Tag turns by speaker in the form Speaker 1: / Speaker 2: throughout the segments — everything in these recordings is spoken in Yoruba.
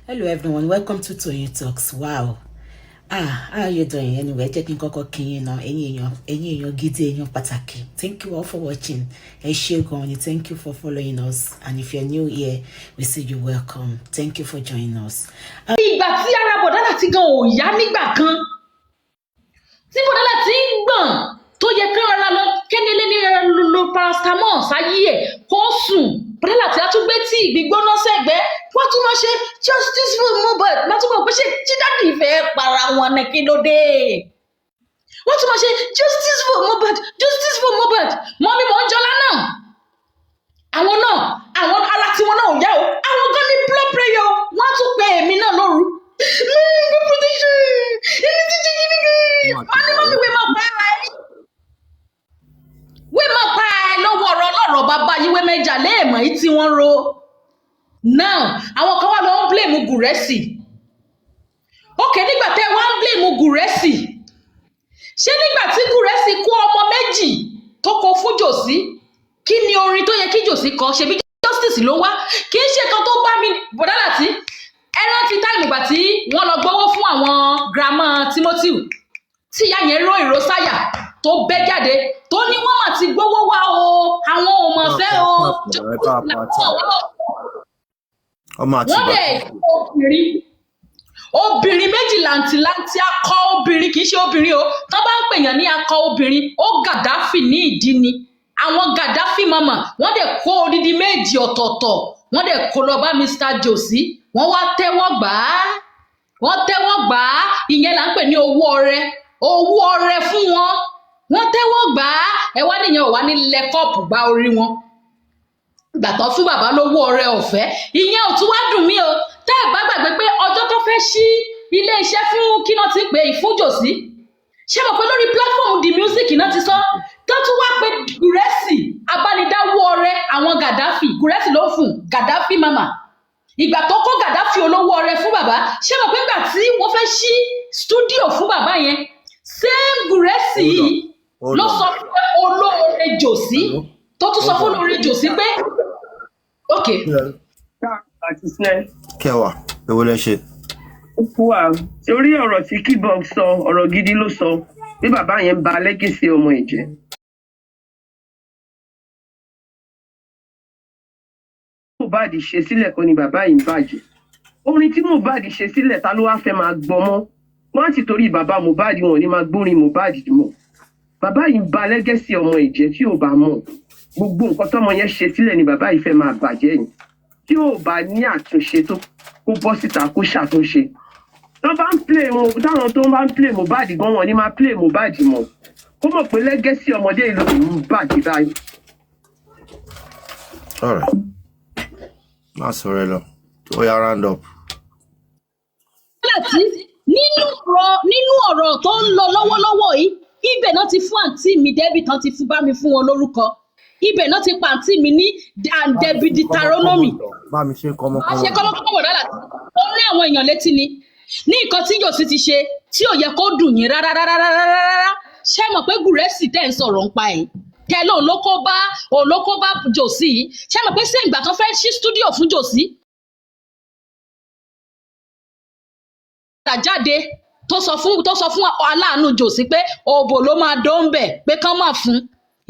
Speaker 1: Hello everyone, welcome to Toyeen Talks. Wow. Ah, how are you doing? Anyway, jẹ́ kí n kọ́kọ́ kí yín náà, ẹ̀yin èèyàn gidi, èèyàn pàtàkì. Thank you all for watching. Ẹ ṣé gan ni, thank you for following us. And if you're new here, we say you welcome. Thank you for joining us.
Speaker 2: Ìgbà tí ara bọ̀dá Láti gan ò yá nígbà kan, tí bọ̀dá Láti ń gbọ̀n, tó yẹ kán rárá lọ kẹ́nilé ní rárá lo paracetamol sáyé ẹ̀ kó sùn, bọ̀dá Láti á tún gbé tíì gbígbóná sẹ́gbẹ́, wọ́n tún máa ṣe "Justice for Mohbad". Má tún mọ̀ pé ṣé tí daddy fẹ́ para wọn ní, kí ló dé? Wọ́n tún máa ṣe "Justice for Mohbad, justice for Mohbad". Mummy mọ̀ ń jọlá náà, àwọn náà, àwọn ara tiwọn náà ò yá o. Àwọn gan ní blood pressure o. Wọ́n á tún pe èmi náà lóru, "No protection, ẹni tí jẹ́ kíní kan." Wọ́n ní, "Mummy, wé máa pa ara ẹ̀, wé máa pa ẹ lọ́wọ́ ọ̀rọ̀ ọlọ́rọ̀ bàbá yìí, wé mẹ́jà léèmọ̀ yìí tí wọ́n ro." Now, àwọn kan wá lọ ń blame Gùrẹ́sì. Ok, nígbà tẹ́ wá ń blame Gùrẹ́sì, ṣé nígbà tí Gùrẹ́sì kó ọmọ méjì tó kó fún Jòsí, kí ni orin tó yẹ kí Jòsí kọ? Ṣebí justice ló wá. Kì í ṣe kan tó bá mi. Bọ̀dá Láti, ẹ rántí time ìgbà tí wọ́n lọ gbowó fún àwọn grandma Timothy, tí ìyá yẹn ró ìró sáyà, tó bẹ́ jáde, tó ní wọ́n mà ti gbowó wá o, àwọn ò mọ̀ fẹ́ o?
Speaker 3: Ọmọ àti
Speaker 2: Wọ́n dẹ̀ obìnrin, obìnrin méjì làǹtìlanti, akọ obìnrin, kì í ṣe obìnrin o. Tán bá ń pèèyàn ní akọ obìnrin, ó Gàdáfì ní ìdí ni àwọn Gàdáfì mọ̀mọ́. Wọ́n dẹ̀ kó odidi méjì ọ̀tọ̀ọ̀tọ̀, wọ́n dẹ̀ kó lọ bá Mr Josi, wọ́n wá tẹ́wọ́ gbà á, wọ́n tẹ́wọ́ gbà á. Ìyẹn là ń pè ní owó ọrẹ, owó ọrẹ fún wọn. Wọ́n tẹ́wọ́ gbà á. Ẹ wá nìyẹn ò wá ní lẹ́kọ̀ọ̀pù gba orí wọn gbàtọ́ fún bàbá lówó ọrẹ ọ̀fẹ́. Ìyẹn ò tún wá dùn mí o. Tẹ́ ẹ̀ bá gbàgbé pé ọjọ́ tó fẹ́ ṣí ilé iṣẹ́ fún, kí náà ti pè é, ìfúnjòsí, ṣé mo pé lórí platform The Music náà ti sọ, tó tún wá pé Gùrẹ́sì abánidáwó ọrẹ àwọn Gàdáfì, Gùrẹ́sì ló fún Gàdáfì mama. Ìgbà tó kó Gàdáfì olówó ọrẹ fún bàbá, ṣé mo pé ìgbà tí wọ́n fẹ́ ṣí studio fún bàbá yẹn, same Gùrẹ́sì yìí ló sọ pé olóore jòsí, tó tún sọ fún olóore jòsí pé ok.
Speaker 3: Kẹwàá, èwo lẹ ṣe?
Speaker 4: Wà torí ọ̀rọ̀ tí Keyboard sọ, ọ̀rọ̀ gidi ló sọ bí bàbá yẹn ń ba legacy ọmọ ẹ̀ jẹ́. Mohbad ṣe sílẹ̀ kọ́ ni bàbá yìí ń bàjẹ́. Orin tí Mohbad ṣe sílẹ̀, ta ló wá fẹ́ máa gbọ́ mọ́? Wọ́n á ti torí bàbá Mohbad, wọn ò ní máa gbórin Mohbad mọ́. Bàbá yìí ń ba legacy ọmọ ẹ̀ jẹ́. Tí ò bá mọ̀, gbogbo nǹkan tọ́mọ yẹn ṣe sílẹ̀ ni bàbá yìí fẹ́ máa bàjẹ́ yìí. Tí ò bá ní àtúnṣe, tó kó bọ́ síta kó ṣàtúnṣe. Tó bá ń play mo, táwọn tó bá ń play Mohbad gan, wọn ni máa play Mohbad mọ́. Kó mọ̀ pé legacy ọmọdé ìlú ń bàjẹ́ báyìí.
Speaker 3: Alright, má sọ̀rọ̀ ẹ lọ, ó yá, round up.
Speaker 2: Láti nínú ọ̀rọ̀ tó ń lọ lọ́wọ́lọ́wọ́ yìí, ibẹ̀ náà ti fún àǹtí mi Debbie tán, ti fún bá mi fún wọn lórúkọ. Ibẹ̀ náà ti pa àǹtí mi ní Debbie Deuteronomy.
Speaker 3: Bá mi ṣe kọ́mọkọ́mọ.
Speaker 2: A ṣe kọ́mọkọ́mọ dáadáa. Ó ní àwọn èèyàn létí ni ní nǹkan tí yòòsì ti ṣe tí ò yẹ kó dùn yín rárá rárá rárá rárá. Ṣé mọ̀ pé Gùrẹ́sì tẹ̀ ń sọ̀rọ̀ ń pa ẹ̀ tẹ́lẹ̀, òun ló kó bá, òun ló kó bá Jòsí yìí? Ṣé mọ̀ pé ṣé ìgbà kan fẹ́ ṣí studio fún Jòsí jáde, tó sọ fún aláàánú Jòsí pé òbò ló máa dó ń bẹ̀, pé kán máa fún.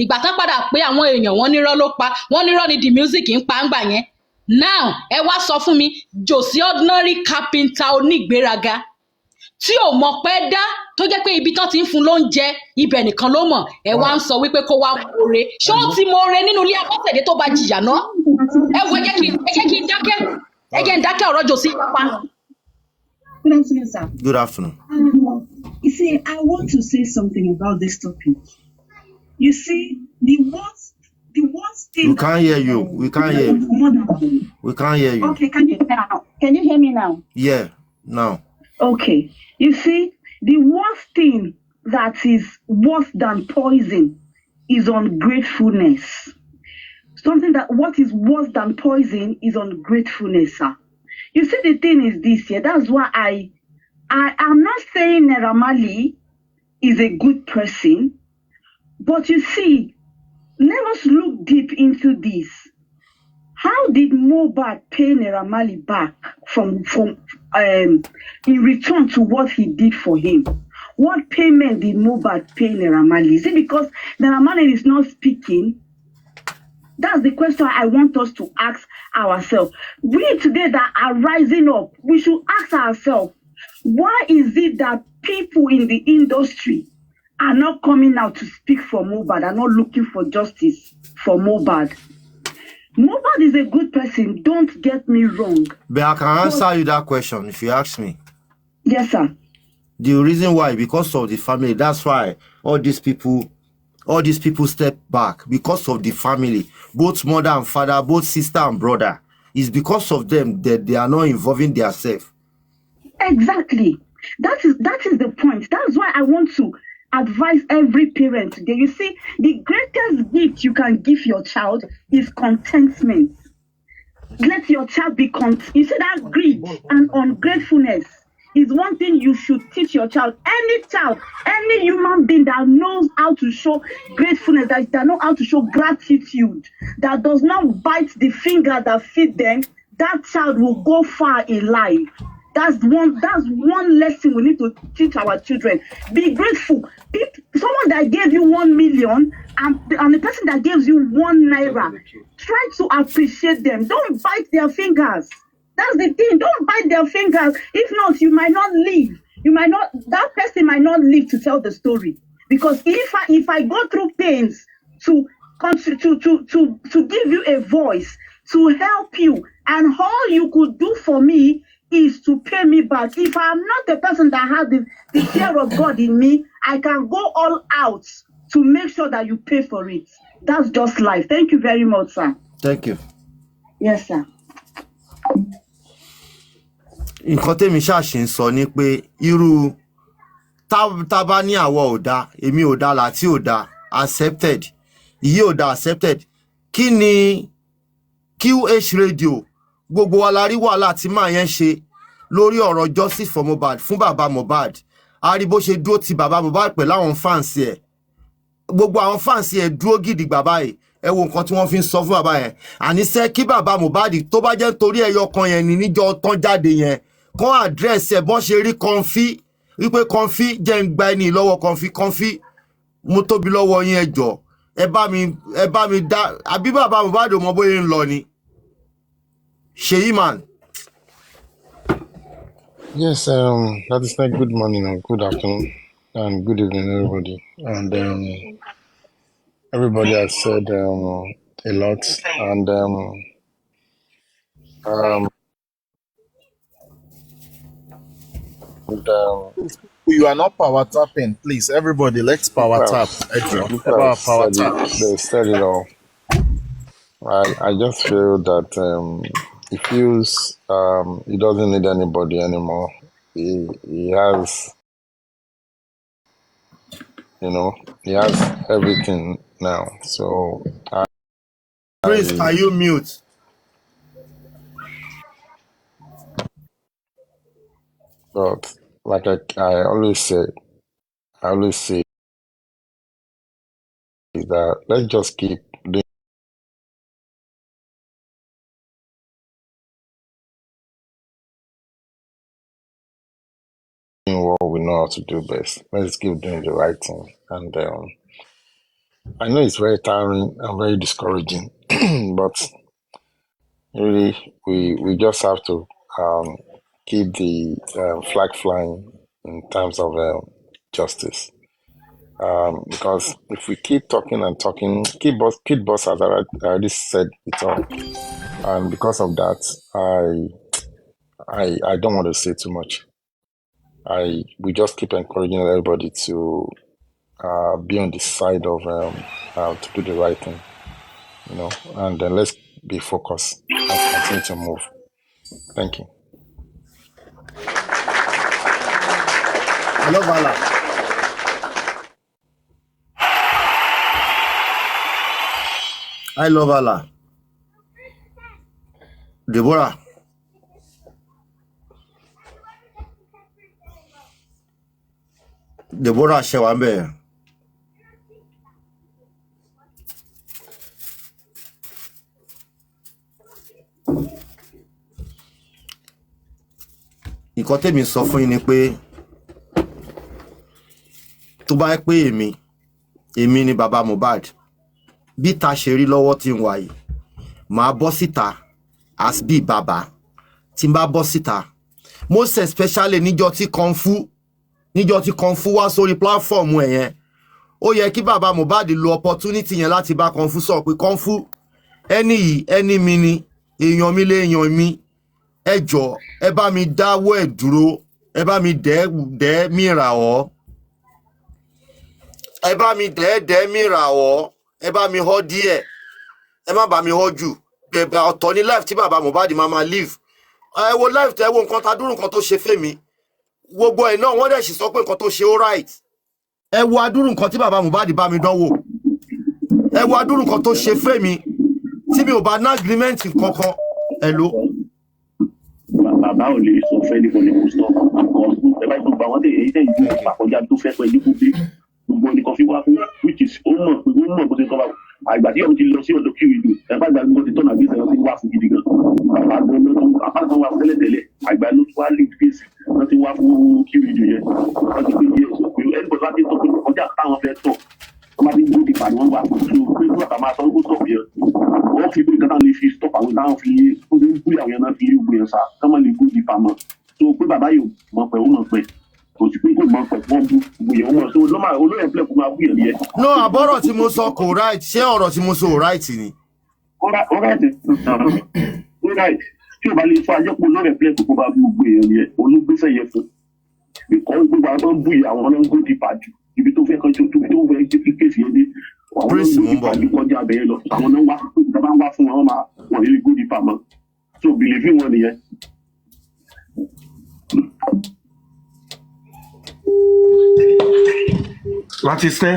Speaker 2: Ìgbà tán padà pé àwọn èèyàn, wọn nírọ́ ló pa, wọ́n nírọ́ ni The Music ń pa ń gbà yẹn. Now, ẹ wá sọ fún mi, Jòsí, ordinary carpenter onígbéraga tí ò mọ̀ pẹ́ dá, tó jẹ́ pé ibi tán ti ń fún lóúnjẹ, ibẹ̀ nìkan ló mọ̀, ẹ wá ń sọ wípé kó wá mọ̀ọ́re. Ṣé ó ti mọ̀ọ́re nínú ilé Abọ́sẹ̀dé tó bá jìyà náà? Ẹ wo, ẹ jẹ́ kí n dákẹ́, ẹ jẹ́ n dákẹ́. Ọ̀rọ̀ Jòsí pa.
Speaker 5: Good afternoon, sir.
Speaker 3: Good afternoon.
Speaker 5: You see, I want to say something about this topic. You see, the worst thing.
Speaker 3: We can't hear you. We can't hear you. We can't hear you.
Speaker 5: Okay, can you hear now? Can you hear me now?
Speaker 3: Yeah, now.
Speaker 5: Okay. You see, the worst thing that is worse than poison is ungratefulness. Something that what is worse than poison is ungratefulness, sir. You see, the thing is this here. That's why I am not saying Naira Marley is a good person, but you see, let us look deep into this. How did Mohbad pay Naira Marley back from in return to what he did for him? What payment did Mohbad pay Naira Marley? Is it because Naira Marley is not speaking? That's the question I want us to ask ourselves. We today that are rising up, we should ask ourselves, why is it that people in the industry are not coming out to speak for Mohbad, are not looking for justice for Mohbad? Mohbad is a good person, don't get me wrong.
Speaker 3: But I can answer you that question if you ask me.
Speaker 5: Yes, sir.
Speaker 3: The reason why, because of the family. That's why all these people step back because of the family, both mother and father, both sister and brother. It's because of them that they are not involving themselves.
Speaker 5: Exactly. That is the point. That's why I want to advise every parent today. You see, the greatest gift you can give your child is contentment. Let your child be content. You see, that greed and ungratefulness is one thing you should teach your child. Any child, any human being that knows how to show gratefulness, that know how to show gratitude, that does not bite the finger that feed them, that child will go far in life. That's one lesson we need to teach our children. Be grateful. If someone that gave you 1 million and the person that gives you 1 naira, try to appreciate them. Don't bite their fingers. That's the thing. Don't bite their fingers. If not, you might not live. You might not, that person might not live to tell the story. Because if I go through pains to give you a voice, to help you, and all you could do for me is to pay me back. If I'm not the person that has the fear of God in me, I can go all out to make sure that you pay for it. That's just life. Thank you very much, sir.
Speaker 3: Thank you.
Speaker 5: Yes, sir.
Speaker 3: Nǹkan tèmi ṣáà ṣì ń sọ ni pé irú tá bá ní àwọ̀ ò dáa, èmi ò dáa, láti ò dáa, accepted, ìyí ò dáa, accepted. Kí ni QH Radio? Gbogbo wa la rí wàhálà tí màá yẹn ṣe lórí ọ̀rọ̀ justice for Mohbad fún bàbá Mohbad. A rí bó ṣe dúró ti bàbá Mohbad pẹ̀lú àwọn fans ẹ̀. Gbogbo àwọn fans ẹ̀ dúró gidigba báyìí. Ẹ wo nǹkan tí wọ́n fi ń sọ fún bàbá yẹn. Àníṣe kí bàbá Mohbad tó bá jẹ́ nítorí ẹyọ kan yẹn ní níjọ́ tán jáde yẹn kán address ẹ̀ bọ́n ṣe rí Comfy wípé Comfy jẹ́ ń gba ẹni lọ́wọ́ Comfy. Comfy, mo tóbi lọ́wọ́ yín, ẹ jọ̀ọ́, ẹ bá mi dá. Àbí bàbá Mohbad ò mọ bóyá ń lọ ni, Ṣèyí man.
Speaker 6: Yes, that is like good morning or good afternoon and good evening, everybody. And everybody has said a lot, and
Speaker 7: You are not power tapping, please. Everybody, let's power
Speaker 6: people
Speaker 7: tap.
Speaker 6: have,
Speaker 7: Ejo,
Speaker 6: people have
Speaker 7: about power
Speaker 6: said
Speaker 7: tap.
Speaker 6: it. They said it all. I just feel that he feels he doesn't need anybody anymore. He has he has everything now. So
Speaker 3: Prince,
Speaker 6: I
Speaker 3: can you mute?
Speaker 6: But like I always say is that let's just keep doing what we know how to do best. Let's keep doing the right thing. And I know it's very tiring and very discouraging, but really, we just have to keep the flag flying in terms of justice. Because if we keep talking and talking, Kid Boss has already said it all, and because of that, I don't want to say too much. I we just keep encouraging everybody to be on the side of to do the right thing, and then let's be focused and continue to move. Thank you.
Speaker 3: I love Allah. I love Allah. Deborah. Deborah, ṣe wà ń bẹ̀? Nǹkan tèmi sọ fún yín ni pé tó bá yẹ pé èmi ni bàbá Mohbad, bí ta ṣe rí lọ́wọ́ tí ń wà yìí, màá bọ́ síta as bí bàbá. Tí n bá bọ́ síta, most especially níjọ́ tí Kọ̀ǹfú wá sórí platform ẹ̀ yẹn, ó yẹ kí bàbá Mohbad lo opportunity yẹn láti bá Kọ̀ǹfú sọ pé, "Kọ̀ǹfú, ẹni yìí, ẹni mi ni, èèyàn mi léèyàn mi. Ẹ jọ, ẹ bá mi dáwọ́ ẹ̀ dúró, ẹ bá mi dẹ́ dẹ́ mìíràn ọ́, ẹ bá mi dẹ́ dẹ́ mìíràn ọ́, ẹ bá mi họ́ díẹ̀, ẹ má bá mi họ́ jù." Bẹ̀bẹ̀ ọ̀tọ̀ ní life tí bàbá Mohbad máa live. Ẹ wo life tẹ, wo nǹkan ta dúró, nǹkan tó ṣe fẹ́mi, gbogbo ẹ̀ náà, wọ́n dẹ̀ sì sọ pé nǹkan tó ṣe ó right. Ẹ wo adúrú nǹkan tí bàbá Mohbad bá mi dánwò, ẹ wo adúrú nǹkan tó ṣe fẹ́mi tí mi ò bá ní agreement kankan. Ẹ ló
Speaker 8: Bàbá ò lè sọ fẹ́ ní kò ní kò stop because ẹ bá gbogbo àwọn tẹ èyí tẹ ìlú pàkọjá tó fẹ́ pẹ́ ní kú dé, gbogbo ní kan fi wá fún, which is ó mọ̀ pé ó mọ̀ bó ṣe kọ́ bá àgbà tí òun ti lọ sí ọ̀dọ̀ kí ìlú ẹ bá gbà gbogbo ti tọ́nà gbèsè wọn ti wá fún gidi gan. Bàbá gan ló tún, bàbá gan wá fún tẹ́lẹ̀tẹ́lẹ̀, àgbà ló tún wá lè gbèsè wọn ti wá fún kí ìlú yẹn. Wọn ti pé yẹ sọ pé ẹni bọ̀ bá ti tọ́ pé kọjá táwọn fẹ́ tọ̀, wọ́n bá ti gbó ti pàdé wọn wá fún so pé kí bàbá máa sọ kó stop yẹn, wọ́n fi pé nǹkan táwọn lè fi stop àwọn táwọn fi ó ti ń bú àwọn yẹn náà fi gbé yẹn sá kọ́ máa lè gbó di pamọ́. So pé bàbá yóò mọ̀ pé ó mọ̀ pé kò sí pé kò mọ̀ pé wọ́n bú gbogbo yẹn, ó mọ̀ so ló máa olóyè pílẹ̀ kó máa bú yẹn yẹn.
Speaker 3: No, àbọ̀rọ̀ tí mo sọ kò right? Ṣé ọ̀rọ̀ tí mo sọ ò right ni?
Speaker 8: Ó right, ó right. Tí o bá lè fún ajẹ́pọ̀ olóyè pílẹ̀ kó máa bú gbogbo yẹn yẹn, olóògbésẹ̀ yẹn fún because gbogbo àwọn tó ń bú yẹn, àwọn náà ń gbó di pàjù ibi tó fẹ́ kan tó tó fẹ́ jẹ́ kí case yẹn dé, àwọn náà ń
Speaker 3: Prince,
Speaker 8: gbó
Speaker 3: mo
Speaker 8: di
Speaker 3: ń bọ̀.
Speaker 8: pàjù kọjá abẹ́yẹ lọ. Àwọn náà ń wá, ìjọba ń wá fún wọn, wọ́n máa wọ́n lè gbó di pàmọ́, so believe wọn nìyẹn.
Speaker 9: Láti sẹ́.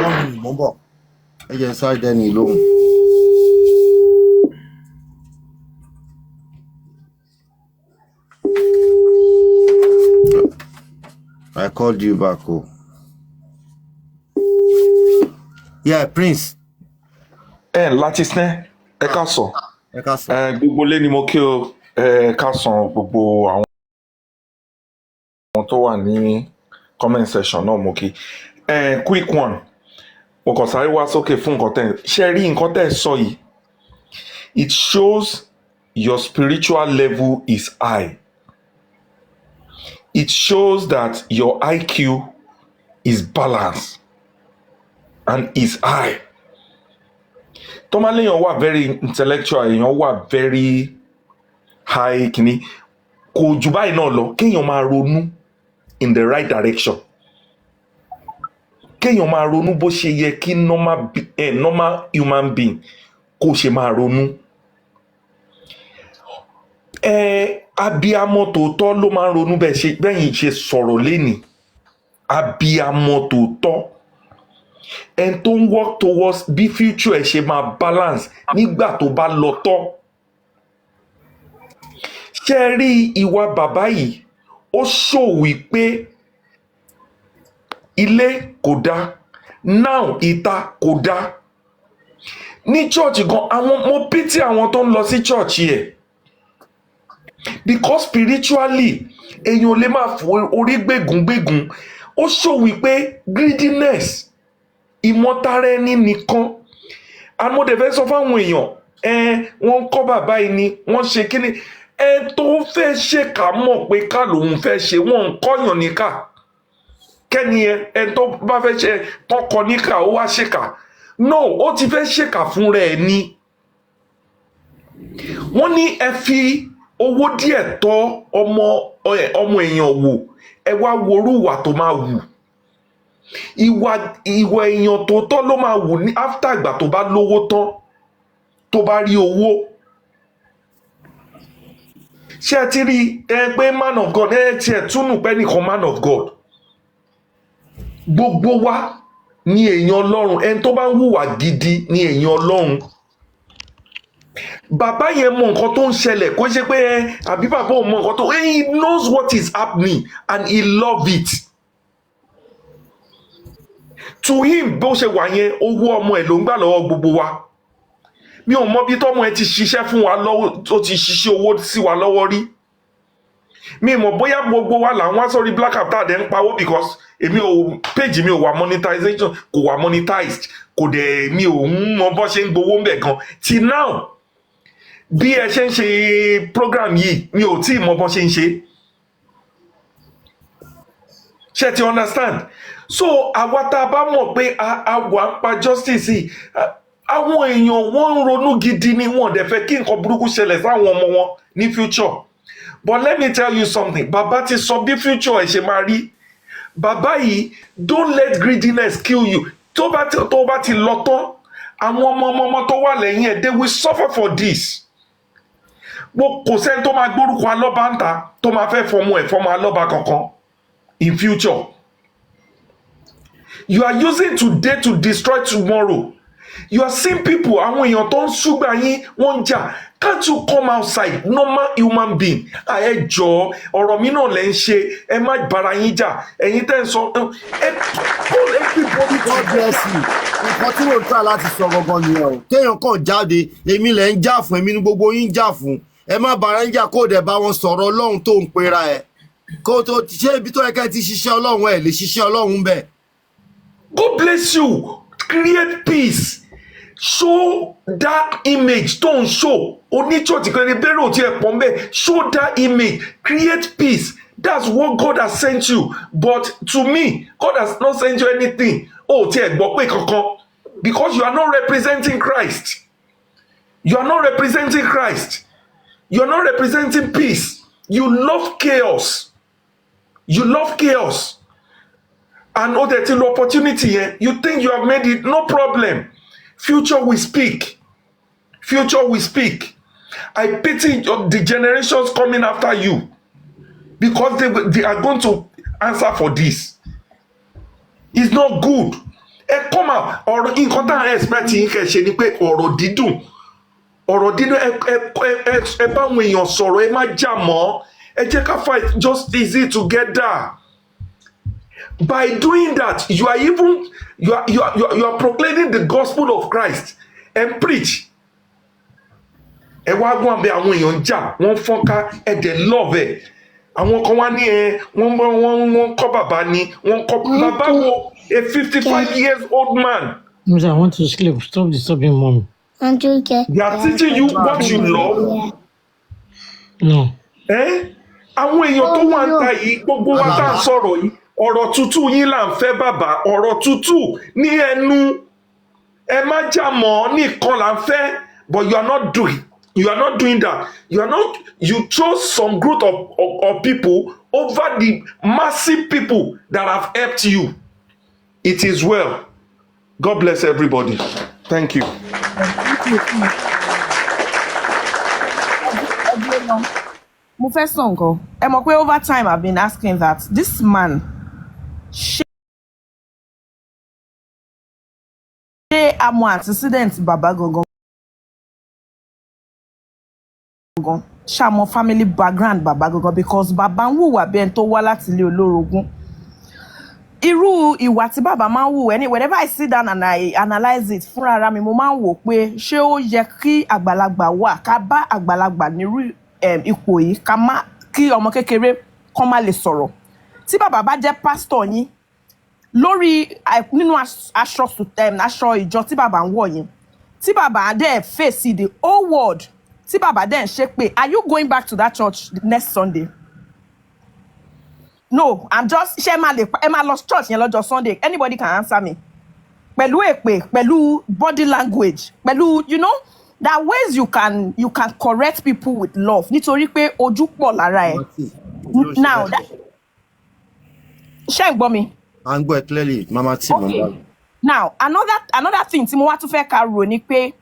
Speaker 3: One minute, mo ń bọ̀, ẹ jẹ́ n sáré dẹ́ni lóhùn. I called you back o. Yeah, Prince.
Speaker 9: Ẹ láti sẹ́, ẹ ká sọ.
Speaker 3: Ẹ ká sọ.
Speaker 9: Ẹ gbogbo lé ni mo kí o, ẹ ká sàn gbogbo àwọn tó wà ní comment section náà, mo kí. Ẹ quick one, mo kàn sáré wá sókè fún nǹkan tẹ́ ṣe rí, nǹkan tẹ́ sọ yìí, it shows your spiritual level is high. It shows that your IQ is balanced and is high. Tọ́mọ́léèyàn wà very intellectual, èèyàn wà very high kìíní, kò jù báyìí náà lọ. Kéèyàn máa ronú in the right direction, kéèyàn máa ronú bó ṣe yẹ kí normal human being kó ṣe máa ronú. Ẹ abiamọ tòótọ́ ló máa ń ronú bẹ́ẹ̀ ṣe bẹ́yìn ṣe sọ̀rọ̀ lénìí. Abiamọ tòótọ́, ẹni tó ń work towards bí future ẹ ṣe máa balance nígbà tó bá lọ tọ́. Ṣé ẹ rí ìwà bàbá yìí? Ó ṣòwò pé ilé kò dáa now, ìta kò dáa. Ní church gan, àwọn mo pity àwọn tó ń lọ sí church yẹ because spiritually, èèyàn ò lè máa fò orí gbégungbégun. Ó ṣòwò pé greediness, ìmọ̀tara ẹni nìkan. And mo dẹ̀ fẹ́ sọ fáwọn èèyàn, ẹ wọ́n ń kọ́ bàbá yìí ni wọ́n ṣe kíní. Ẹ tó fẹ́ ṣèkà mọ̀ pé ká lòun fẹ́ ṣe, wọ́n ń kọ́yàn níkà. Kẹ́ni ẹ tó bá fẹ́ ṣe tọkọ níkà, ó wá ṣèkà no, ó ti fẹ́ ṣèkà fúnra ẹ̀ ni. Wọ́n ní ẹ fi owó díẹ̀ tọ́ ọmọ èèyàn wò, ẹ wá worú ìwà tó máa wù. Ìwà èèyàn tó tọ́ ló máa wù ní after ìgbà tó bá lówó tán, tó bá rí owó. Ṣé ẹ ti rí ẹ pé man of God, ẹ tiẹ̀ túnú pé nìkan man of God, gbogbo wa ní èèyàn Ọlọ́run. Ẹni tó bá ń hùwà gidi ní èèyàn Ọlọ́run. Bàbá yẹn mọ nǹkan tó ń ṣẹlẹ̀. Kó ṣe pé ẹ àbí bàbá òun mọ nǹkan tó, he knows what is happening and he love it. To him, bó ṣe wà yẹn, owó ọmọ ẹ̀ ló ń gbà lọ́wọ́ gbogbo wa. Mi ò mọ bí tọ́mọ ẹ ti ṣiṣẹ́ fún wa lọ́wọ́, tó ti ṣiṣẹ́ owó sí wa lọ́wọ́ rí. Mi mọ̀ bóyá gbogbo wa là ń wá sórí Black App tá a dẹ̀ ń pawó, because èmi ò, page mi ò wà monetization, kò wà monetized, kò dẹ̀, mi ò ń mọ bó ṣe ń gbowó ń bẹ̀ gan till now. Bí ẹ ṣe ń ṣe program yìí, mi ò tí ì mọ bó ṣe ń ṣe. Ṣe ti understand? So àwa tá a bá mọ̀ pé a wà ń pa justice yìí, àwọn èèyàn, wọ́n ń ronú gidi ni. Wọ́n dẹ̀ fẹ́ kí nǹkan burúkú ṣẹlẹ̀ sáwọn ọmọ wọn ní future. But let me tell you something, bàbá ti sọ bí future ẹ̀ ṣe máa rí. Bàbá yìí, don't let greediness kill you. Tó bá ti lọ tán, àwọn ọmọ ọmọ ọmọ tó wà lẹ́yìn ẹ̀, they will suffer for this. Mo kò sẹ́ni tó máa gbórúkọ Alọ́ba ń ta tó máa fẹ́ fọmọ ẹ̀ fọmọ Alọ́ba kankan in future. You are using today to destroy tomorrow. You are seeing people, àwọn èèyàn tó ń ṣúgbà yín, wọ́n ń jà. Can't you come outside, normal human being? Ẹ jọ̀ọ́, ọ̀rọ̀ mi náà lẹ́ ń ṣe. Ẹ má bára yín jà. Ẹ̀yin tẹ́ ń sọ, ẹ call everybody
Speaker 3: God bless you. Nǹkan tí mò ń tà láti sọ gangan nìyẹn o. Kéèyàn kàn jáde, èmi lẹ̀ ń jà fún, èmi ní gbogbo yín ń jà fún. Ẹ má bára yín jà, kó o dẹ̀ bá wọn sọ̀rọ̀ Ọlọ́run tó ń pera ẹ̀. Kó tó ṣé ibi tó yẹ ká ẹ ti ṣiṣẹ́ Ọlọ́run, ẹ̀ lè ṣiṣẹ́ Ọlọ́run bẹ́ẹ̀.
Speaker 9: God bless you. Create peace. Show that image tó ń show oní church kan ní bẹ́rẹ̀ òtí ẹ̀ pọ̀ mbẹ́. Show that image, create peace. That's what God has sent you. But to me, God has not sent you anything. O tí ẹ̀ gbọ́ pé kankan, because you are not representing Christ. You are not representing Christ. You are not representing peace. You love chaos. You love chaos. And ó dẹ̀ ti lo opportunity yẹn. You think you have made it. No problem, future will speak. Future will speak. I pity the generations coming after you, because they are going to answer for this. It's not good. Ẹ come out. Ọ̀rọ̀ nǹkan tá à ń expect yín kẹ́ ṣe ni pé ọ̀rọ̀ dídùn, ọ̀rọ̀ dídùn. Ẹ bá àwọn èèyàn sọ̀rọ̀, ẹ má jà mọ́. Ẹ jẹ́ ká fight justice together. By doing that, you are even you are you are you are, you are proclaiming the gospel of Christ and preach. Ẹ wá gbọ́n abẹ, àwọn èèyàn ń jà, wọ́n fọ́nká, ẹ dẹ̀ love ẹ̀. Àwọn kan wá ní ẹ wọ́n kọ́ bàbá ni, wọ́n kọ́ bàbá wo, a 55 years old man.
Speaker 10: Musa, I want to sleep. Stop disturbing mommy.
Speaker 9: They are teaching you what you love.
Speaker 10: No.
Speaker 9: Eh? Àwọn èèyàn tó wà ń ta yìí, gbogbo wa tá à ń sọ̀rọ̀ yìí, ọ̀rọ̀ tútù yín là ń fẹ́, bàbá. Ọ̀rọ̀ tútù ní ẹnu, ẹ má jà mọ́ nìkan là ń fẹ́. But you are not doing that. You are not. You chose some group of people over the massive people that have helped you. It is well. God bless everybody. Thank you.
Speaker 11: Thank you. Mo fẹ́ sọ nǹkan. Ẹ mọ̀ pé over time I've been asking that this man, ṣé a mọ antecedent bàbá gangan gangan? Ṣá mọ family background bàbá gangan? Because bàbá ń hùwà bí ẹni tó wá láti ilé olórogún. Irú ìwà tí bàbá máa ń hù ẹni, whenever I sit down and I analyse it fúnra ara mi, mo máa ń wò pé ṣé ó yẹ kí àgbàlagbà wà, ká bá àgbàlagbà nírú ipò yìí, ká má kí ọmọ kékeré kán má lè sọ̀rọ̀. Tí bàbá bá jẹ́ pásítọ̀ yín lórí nínú aṣọ ìjọ tí bàbá ń wọ̀ yẹn, tí bàbá dẹ̀ face the whole world, tí bàbá dẹ̀ ń ṣe pé, are you going back to that church next Sunday? No, I'm just, ṣé ẹ máa lè, ẹ máa lọ church yẹn lọ́jọ́ Sunday? Anybody can answer me. Pẹ̀lú èpè, pẹ̀lú body language, pẹ̀lú, there are ways you can correct people with love, nítorí pé ojú pọ̀ lára ẹ̀. Now that, ṣé ń gbọ́ mi?
Speaker 3: À ń gbọ́ ẹ clearly, Mama T, mo ń
Speaker 11: Okay.
Speaker 3: bá mi.
Speaker 11: Now another thing tí mo wá tún fẹ́ ká rò ni pé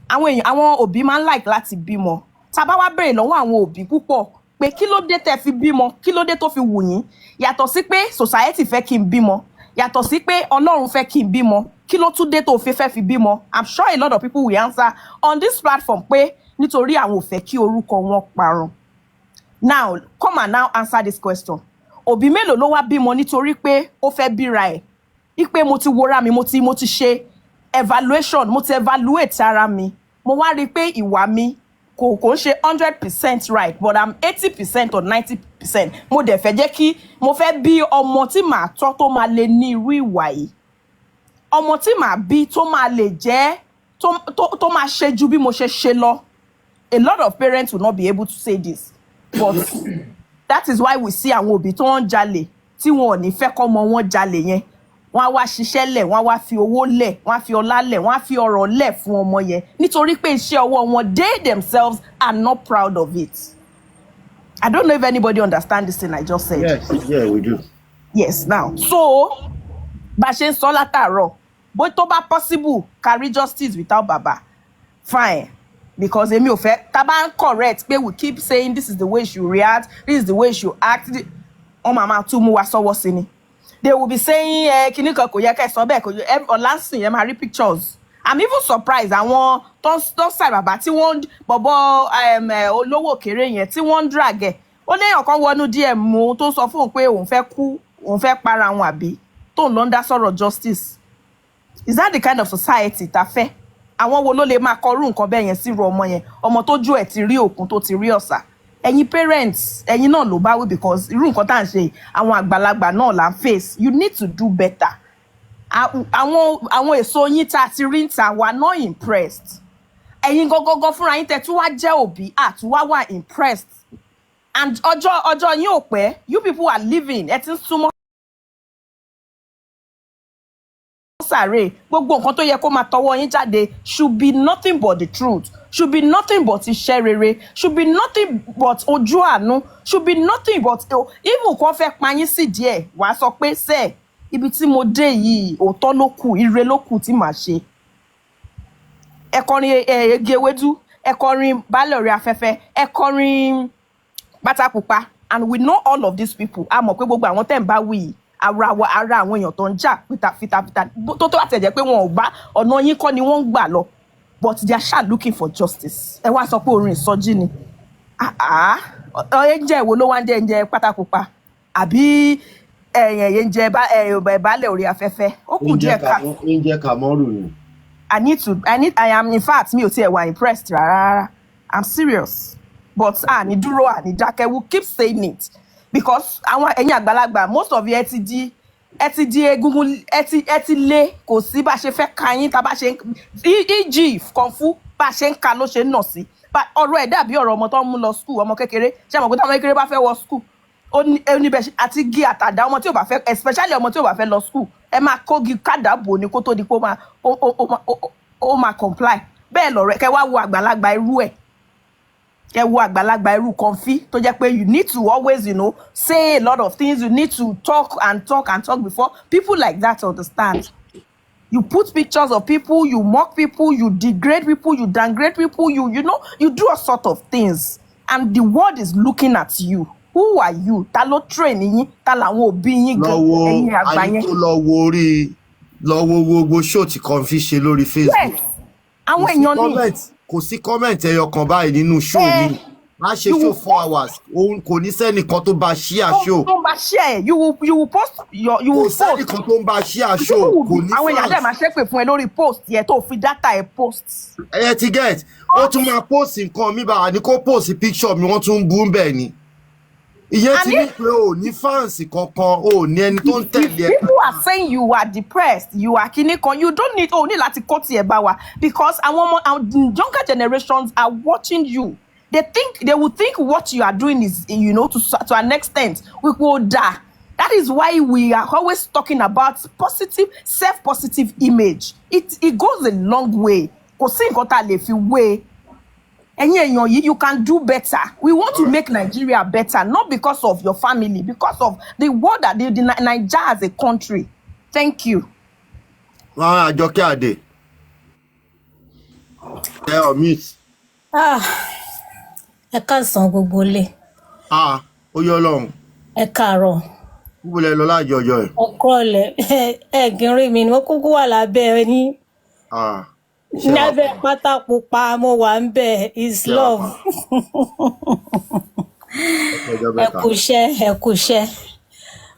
Speaker 11: àwọn èèyàn, àwọn òbí máa ń like láti bímọ. Tá a bá wá béèrè lọ́wọ́ àwọn òbí púpọ̀ pé kí ló dé tẹ́ fi bímọ, kí ló dé tó fi wù yín, yàtọ̀ sí pé society fẹ́ kí n bímọ, yàtọ̀ sí pé Ọlọ́run fẹ́ kí n bímọ, kí ló tún dé tó fi fẹ́ fi bímọ? I'm sure a lot of people will answer on this platform pé nítorí àwọn ò fẹ́ kí orúkọ wọn parun. Now come and now answer this question: òbí mélòó ló wá bímọ nítorí pé ó fẹ́ bíra ẹ̀ ipe mo ti wora mi, mo ti ṣe evaluation, mo ti evaluate ara mi, mo wá rí i pé ìwà mi kò Kò ń ṣe 100% right, but I'm 80% or 90%. Mo dẹ̀ fẹ́ jẹ́ kí mo fẹ́ bí ọmọ tí màá tọ́ tó máa lè ní irú ìwà yìí, ọmọ tí màá bí tó máa lè jẹ́ tó máa ṣe ju bí mo ṣe ṣe lọ. A lot of parents will not be able to say this, but that is why we see àwọn òbí tó ń jalè tí wọn ò ní fẹ́ kọ́mọ wọn jalè yẹn. Wọ́n á wá ṣiṣẹ́ lẹ̀, wọ́n á wá fi owó lẹ̀, wọ́n á fi ọlá lẹ̀, wọ́n á fi ọrọ̀ lẹ̀ fún ọmọ yẹn, nítorí pé iṣẹ́ ọwọ́ wọn, they themselves are not proud of it. I don't know if anybody understand this thing I just said.
Speaker 3: Yes, yeah, we do.
Speaker 11: Yes, now, so bá a ṣe ń sọ látàárọ̀, bó tó bá possible carry justice without baba, fine, because èmi ò fẹ́ tá a bá ń correct pé we keep saying this is the way she react, this is the way she act, wọ́n máa máa tún mú wa sọ́wọ́ sí ni. They will be saying, ẹ kinní kan kò yẹ kẹ́ ẹ sọ bẹ́ẹ̀, kò yẹ ọ̀làǹsìn yẹn máa rí pictures. I'm even surprised àwọn tó ń sàì bàbá tí wọ́n bọ̀bọ̀ olówó kéré yẹn tí wọ́n ń drag ẹ̀. Ó léèyàn kan wọnú DM òun tó ń sọ fóun pé òun fẹ́ kú, òun fẹ́ para òun, àbí tóun lọ ń dá sọ̀rọ̀ justice. Is that the kind of society ta fẹ́? Àwọn wo ló lè máa kọrú nǹkan bẹ́ẹ̀ yẹn sírú ọmọ yẹn, ọmọ tójú ẹ̀ ti rí òkun, tó ti rí ọ̀sà? Ẹ̀yin parents, ẹ̀yin náà ló bá wí, because irú nǹkan tá à ń ṣe yìí, àwọn àgbàlagbà náà là ń face. You need to do better. Àwọn èso yín tá a ti rí ń ta, wà not impressed. Ẹ̀yin gangan fúnra yín tẹ́ tún wá jẹ́ òbí, àtúwá wà impressed, and ọjọ́ yín ò pẹ́. You people are living, ẹ ti ń súnmọ́ sàré. Gbogbo nǹkan tó yẹ kó máa tọwọ́ yín jáde should be nothing but the truth, should be nothing but iṣẹ́ rere, should be nothing but ojú àánú, should be nothing but even kó fẹ́ pa yín sí díẹ̀, wàá sọ pé sẹ́ẹ̀ ibi tí mo dé yìí, òótọ́ ló kù, ire ló kù tí màá ṣe. Ẹ kọrin ẹ egi ewédú, ẹ kọrin baálé ọ̀rẹ́ afẹ́fẹ́, ẹ kọrin pátápupa, and we know all of these people. A mọ̀ pé gbogbo àwọn tẹ́ ń bá wí yìí, ara wa, ara àwọn èèyàn tó ń jà fitafita tó àtẹ̀jẹ́ pé wọn ò bá ọ̀nà yín kọ́ ni wọ́n ń gbà lọ, but they are sha looking for justice. Ẹ wá sọ pé orin ìsọjí ni. Ah ah, ẹ ń jẹ́ ìwo ló wá ń jẹ́ ń jẹ́ pátápupa àbí ẹ̀yìn ń jẹ́ baálé orí afẹ́fẹ́? Ó kù díẹ̀ ká.
Speaker 3: Oúnjẹ Kàmọ́rù ni.
Speaker 11: I need to I need I am, in fact, mi ò tiẹ̀ wà impressed rárá rárá. I'm serious, but a ní dúró, a ní dákẹ́. We keep saying it because àwọn ẹ̀yin àgbàlagbà, most of you, ẹ ti di egungun, ẹ ti lé. Kò sí bá a ṣe fẹ́ ka yín, tá a bá ṣe ń e.g. kọ̀ǹfú, bá a ṣe ń ka ló ṣe ń nà sí. Ọ̀rọ̀ ẹ̀ dàbí ọ̀rọ̀ ọmọ tó ń mú lọ school, ọmọ kékeré. Ṣé àmọ̀ pé táwọn kékeré bá fẹ́ wọ school, ó ní bẹ́ẹ̀ àti gí àtàdá. Ọmọ tí ò bá fẹ́, especially ọmọ tí ò bá fẹ́ lọ school, ẹ máa kógi kádà bò ní kó tó di pé ó máa ó ó ó máa- ó ó- ó máa comply. Bẹ́ẹ̀ lọ̀rẹ́ kẹ wá wo àgbàlagbà irú ẹ̀, kẹ wo àgbàlagbà irú Kọ̀ǹfí tó jẹ́ pé you need to always say a lot of things, you need to talk and talk and talk before people like that understand. You put pictures of people, you mock people, you degrade people, you downgrade people, you do all sort of things, and the world is looking at you. Who are you? Ta ló train yín? Ta làwọn òbí yín
Speaker 3: Lọ
Speaker 11: gan?
Speaker 3: wo
Speaker 11: Ẹ̀yin àgbà
Speaker 3: ayé
Speaker 11: yẹn.
Speaker 3: tó lọ wo orí, lọ wo gbogbo show tí Kọ̀ǹfí ṣe lórí Facebook.
Speaker 11: Yes, àwọn
Speaker 3: Kò sí
Speaker 11: èèyàn ní
Speaker 3: comment, kò sí comment ẹyọ kan báyìí nínú show mi. Má ṣe
Speaker 11: You
Speaker 3: show
Speaker 11: will
Speaker 3: 4 hours, òun kò ní sẹ́nìkan tó bá share show.
Speaker 11: Tó ń bá share. You will post your you
Speaker 3: Kò
Speaker 11: will post.
Speaker 3: sẹ́nìkan tó ń bá share show.
Speaker 11: People will
Speaker 3: Kò
Speaker 11: be
Speaker 3: ní
Speaker 11: àwọn èèyàn dẹ̀
Speaker 3: fans.
Speaker 11: máa ṣépè fún ẹ lórí post yẹn tó fi data ẹ post.
Speaker 3: Ẹ ti get, ó tún máa post nǹkan mi bá ní kó post picture mi, wọ́n tún ń bú bẹ́ẹ̀ ni. Ìyẹn ti
Speaker 11: And
Speaker 3: ní
Speaker 11: if
Speaker 3: pé o ò ní fans kankan, o ò ní ẹni tó ń tẹ̀lé ẹ.
Speaker 11: People are saying you are depressed, you are kinní kan, you don't need, o ní láti kó tiẹ̀ bá wa, because àwọn ọmọ, àwọn younger generations are watching you. They will think what you are doing is to an extent wípé ó dáa. That is why we are always talking about positive self, positive image. It goes a long way. Kò sí nǹkan tá a lè fi wé. Ẹ̀yin èèyàn yìí, you can do better. We want to make Nigeria better, not because of your family, because of the world, that the Naija as a country. Thank you.
Speaker 3: Wọn Àjọkẹ́ Àdè, ẹ ọ̀ mute.
Speaker 12: Ah, ẹ káàsán gbogbo ilé.
Speaker 3: Ah, ó yọ Ọlọ́run.
Speaker 12: Ẹ káàárọ̀.
Speaker 3: Kúbọ̀lẹ̀ lọ láàjọ ọjọ́ ẹ̀.
Speaker 12: Ọkọ ọlẹ ẹ kì í rí mi ni mo kúkú wà lábẹ́ yín.
Speaker 3: Ah, ṣé wàá
Speaker 12: Lábẹ́ pátá pupa mo wà ń bẹ̀ is
Speaker 3: Ṣé wàá
Speaker 12: love.
Speaker 3: Pa ọjọ́
Speaker 12: Ẹ
Speaker 3: mẹ́ta.
Speaker 12: kú iṣẹ́, ẹ kú iṣẹ́.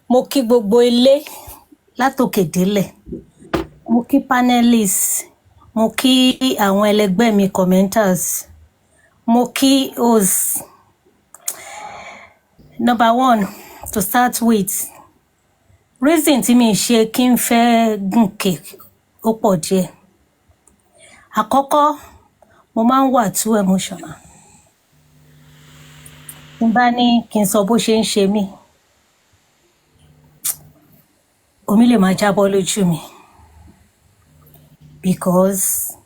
Speaker 12: Mo kí gbogbo ilé látòkè délẹ̀, mo kí panelists, mo kí àwọn ẹlẹgbẹ́ mi commenters. Mo kí os. Number one, to start with, reason tí mi ṣe kí n fẹ́ gùnkè ó pọ̀ díẹ̀. Àkọ́kọ́, mo máa ń wà too emotional. Tí n bá ní kí n sọ bó ṣe ń ṣe mí, omi lè máa jábọ́ lójú mi because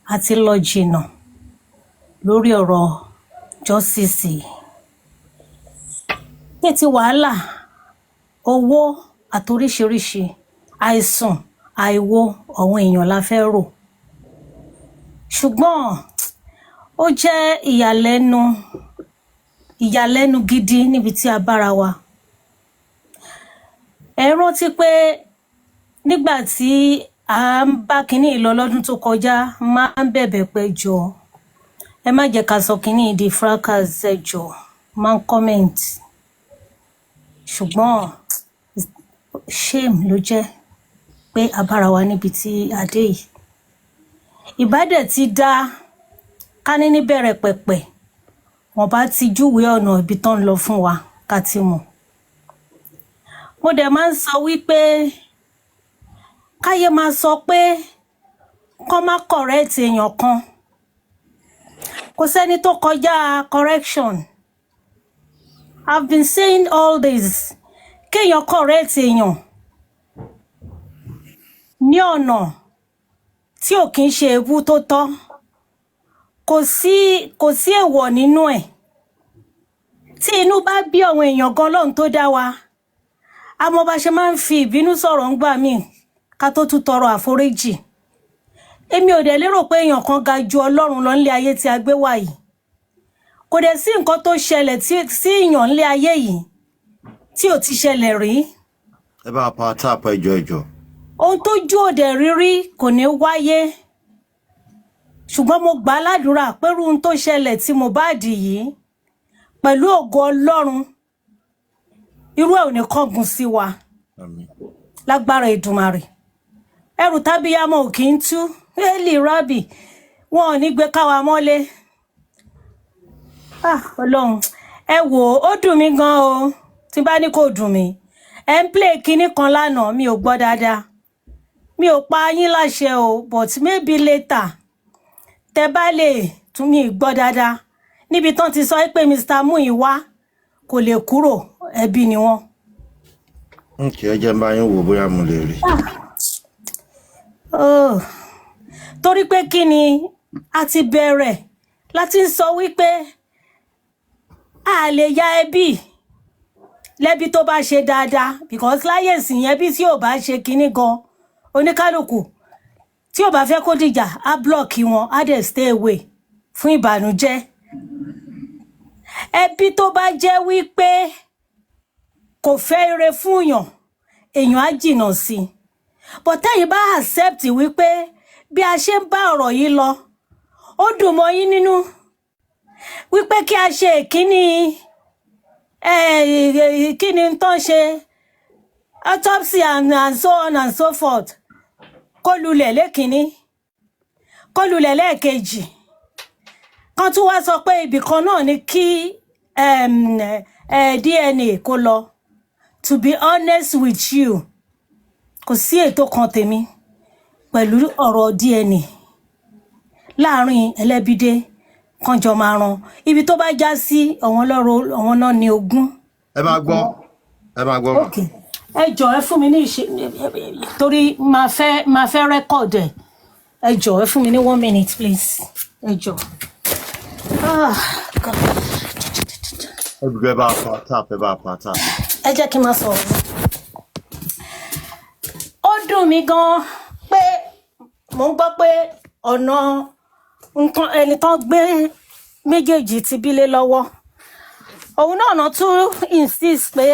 Speaker 12: a ti lọ jìnnà lórí ọ̀rọ̀ justice yìí. Ní ti wàhálà owó àtoríṣiríṣi, àìsùn àìwo àwọn èèyàn la fẹ́ rò, ṣùgbọ́n ó jẹ́ ìyàlẹ́nu gidi níbi tí a bára wa. Ẹ rántí pé nígbà tí à ń bá kinní yìí lọ lọ́dún tó kọjá, máa ń bẹ̀bẹ̀ pé jọ, ẹ má jẹ́ ká sọ kinní yìí di fracas, ẹ jọ, máa ń comment, ṣùgbọ́n shame ló jẹ́ pé a bára wa níbi tí a dé yìí. Ìbá dẹ̀ ti dá ká ní níbẹ̀rẹ̀ pẹ̀pẹ̀, wọ́n bá ti júwèé ọ̀nà ibi tó ń lọ fún wa ká ti mọ̀. Mo dẹ̀ máa ń sọ wípé káyé máa sọ pé kọ́ má correct èèyàn kan, kò sẹ́ni tó kọjá correction. I've been saying all this, kéèyàn correct èèyàn ní ọ̀nà tí ò kí ń ṣe ebú tó tọ́, kò sí èèwọ̀ nínú ẹ̀. Tí inú bá bí àwọn èèyàn gan, lọ́run tó dá wa àmọ́ bá ṣe máa ń fi ìbínú sọ̀rọ̀ ń gbà míì ká tó tún tọrọ àforíjì. Èmi ò dẹ̀ lérò pé èèyàn kan ga ju Ọlọ́run lọ nílé ayé tí a gbé wà yìí. Kò dẹ̀ sí nǹkan tó ṣẹlẹ̀ sí èèyàn nílé ayé yìí tí ò ti ṣẹlẹ̀ rí.
Speaker 3: Ẹ bá power tap, ẹ jọ̀ọ́, ẹ jọ̀ọ́.
Speaker 12: Ohun tó jú òdẹ rírí kò ní wáyé, ṣùgbọ́n mo gbà á ládùúrà pé irú ohun tó ṣẹlẹ̀ tí Mohbad yìí, pẹ̀lú ògo Ọlọ́run, irú ẹ̀ ò ní kángun sí wa.
Speaker 3: Àmín.
Speaker 12: Lágbára Èdùmàrè, ẹrù tábíyámọ ò kì í tú eli rabi, wọn ò ní gbé káwa mọ́lé. Ah, Ọlọ́run, ẹ wò ó, ó dùn mí gan o. Tí bá ní kò dùn mí, ẹ ń play kinní kan lánàá, mi ò gbọ́ dáadáa, mi ò pa yín láṣẹ o, but maybe later tẹ bá lè tún mi gbọ́ dáadáa níbi tán ti sọ pé Mr Muiwa kò lè kúrò, ẹbí ni wọ́n.
Speaker 3: Ok, ẹ jẹ́ n bá yín wò bóyá mo lè rí.
Speaker 12: Oh, torí pé kí ni a ti bẹ̀rẹ̀ láti ń sọ wípé a lè ya ẹbí lẹ́bi tó bá ṣe dáadáa, because láyé ìsìn, ẹbí tí ò bá ṣe kinní gan, oníkálukú tí ò bá fẹ́ kó dìjà á block wọn, á dẹ̀ stay away fún ìbànújẹ́. Ẹbí tó bá jẹ́ wípé kò fẹ́ ire fún yàn, èèyàn á jìnnà sí i. But tẹ́yìn bá accept wípé bí a ṣe ń bá ọ̀rọ̀ yìí lọ, ó dùn mọ́ yín nínú wípé kí a ṣe ìkíní kí ni tó ń ṣe autopsy and so on and so forth, kó lulẹ̀ lẹ́kìnní, kó lulẹ̀ lẹ́ẹ̀kejì, kan tún wá sọ pé ibì kan náà ni kí DNA kó lọ. To be honest with you, kò sí ètò kan tèmi pẹ̀lú ọ̀rọ̀ DNA láàrin ẹlẹ́bídé kan jọ máa ran ibi tó bá já sí àwọn lọ́rọ̀, àwọn náà ní ogún.
Speaker 3: Ẹ máa gbọ́, ẹ máa gbọ́ mà.
Speaker 12: Ok, ẹ jọ, ẹ fún mi ní ìṣe torí máa fẹ́ record ẹ. Ẹ jọ, ẹ fún mi ní one minute, please, ẹ jọ. Ah, God.
Speaker 3: Ẹ jọ̀ọ́, ẹ bá power tap, ẹ bá power tap.
Speaker 12: Ẹ jẹ́ kí n máa sọ̀rọ̀. Ó dùn mí gan pé mò ń gbọ́ pé ọ̀nà nǹkan ẹni tán gbé méjèèjì ti bílé lọ́wọ́, òun náà náà tún insist pé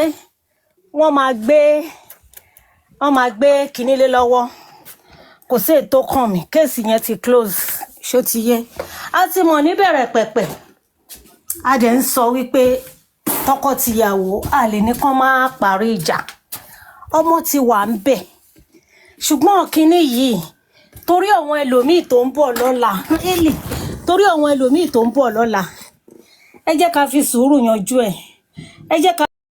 Speaker 12: wọ́n máa gbé kinní lé lọ́wọ́. Kò sí ètò kan mi, case yẹn ti close, ṣó ti yé? A ti mọ̀ níbẹ̀rẹ̀ pẹ̀pẹ̀, a dẹ̀ ń sọ wípé tọkọ-tìyàwó a lè ní kán máa parí ìjà, ọmọ ti wà ń bẹ̀. Ṣùgbọ́n kinní yìí, torí àwọn ẹlòmíì tó ń bọ̀ lọ́la, Eli, torí àwọn ẹlòmíì tó ń bọ̀ lọ́la. Ẹ jẹ́ ká fi sùúrù yanjú ẹ̀. Ẹ jẹ́ ká